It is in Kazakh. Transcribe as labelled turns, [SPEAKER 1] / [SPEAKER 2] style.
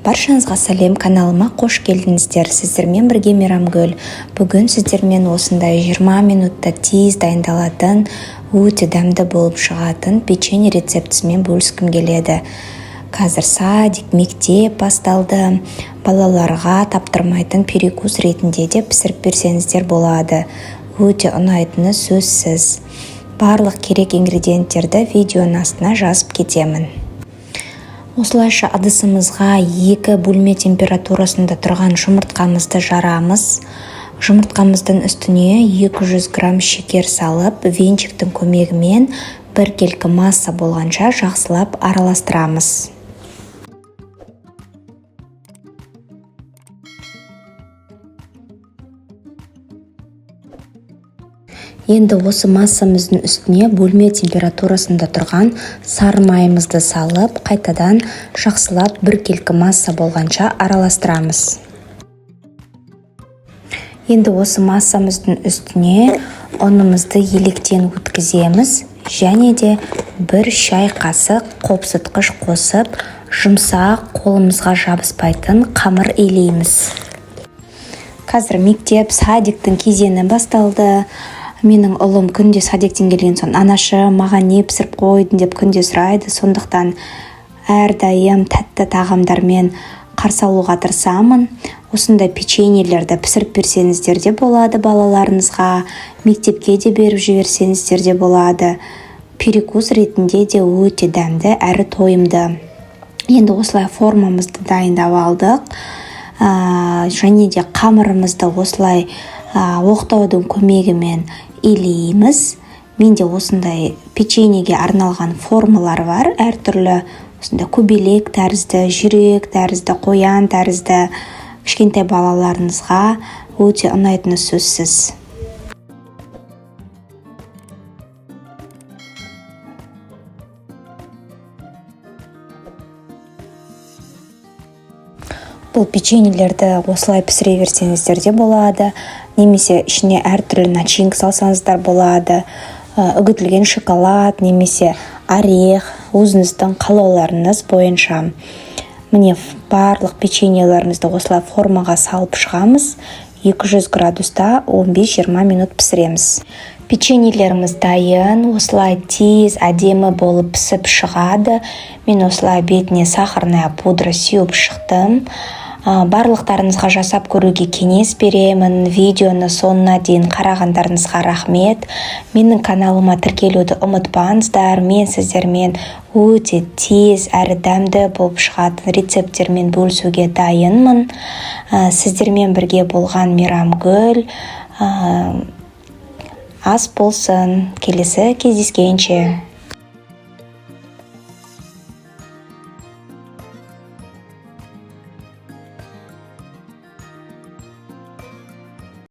[SPEAKER 1] Баршаңызға сәлем! Каналыма қош келдіңіздер! Сіздермен бірге Мейрамгүл. Бүгін сіздермен осындай 20 минутта тез дайындалатын, өте дәмді болып шығатын печенье рецептісімен бөліскім келеді. Қазір садик, мектеп басталды. Балаларға таптырмайтын перекус ретінде де пісіріп берсеңіздер болады. Өте ұнайтыны сөзсіз. Барлық керек ингредиенттерді видеоның астына жазып кетемін. Осылайша ыдысымызға 2 бөлме температурасында тұрған жұмыртқамызды жарамыз. Жұмыртқамыздың үстіне 200 грамм шекер салып, венчиктің көмегімен біркелкі масса болғанша жақсылап араластырамыз. Енді осы массамыздың үстіне бөлме температурасында тұрған сары майымызды салып, қайтадан жақсылап біркелкі масса болғанша араластырамыз. Енді осы массамыздың үстіне ұнымызды електен өткіземіз және де 1 шай қасық қопсытқыш қосып, жұмсақ, қолымызға жабыспайтын қамыр илейміз. Қазір мектеп, садиктің кезеңі басталды. Менің ұлым күнде садиктен келген соң, анашы, маған не пісіріп қойдың деп күнде сұрайды. Сондықтан әрдайым тәтті тағамдармен қарсы алуға тырысамын. Осындай печеньелерді пісіріп берсеңіздер де болады балаларыңызға, мектепке де беріп жіберсеңіздер де болады. Перекус ретінде де өте дәмді әрі тойымды. Енді осылай формамызды дайындап алдық. Және де қамырымызды осылай оқтаудың көмегімен илейміз. Менде осындай печеньеге арналған формалар бар, әртүрлі, осындай көбелек тәрізді, жүрек тәрізді, қоян тәрізді. Кішкентай балаларыңызға өте ұнайтыны сөзсіз. Бұл печеньелерді осылай пісіре берсеңіздер де болады, немесе ішіне әртүрлі начинка салсаңыздар болады. Үгітілген шоколад немесе орех, өзіңіздің қалауларыңыз бойынша. Міне, барлық печеньелерімізді осылай формаға салып шығамыз. 200 градуста 15-20 минут пісіреміз. Печеньелеріміз дайын, осылай тез әдемі болып пісіп шығады. Мен осылай бетіне сахарная пудра сеуіп шықтым. Барлықтарыңызға жасап көруге кеңес беремін. Видеоны соңына дейін қарағандарыңызға рахмет. Менің каналыма тіркелуді ұмытпаңыздар. Мен сіздермен өте тез әрі дәмді болып шығатын рецепттермен бөлісуге дайынмын. Сіздермен бірге болған Мейрамгүл. Ас болсын. Келесі кездескенше.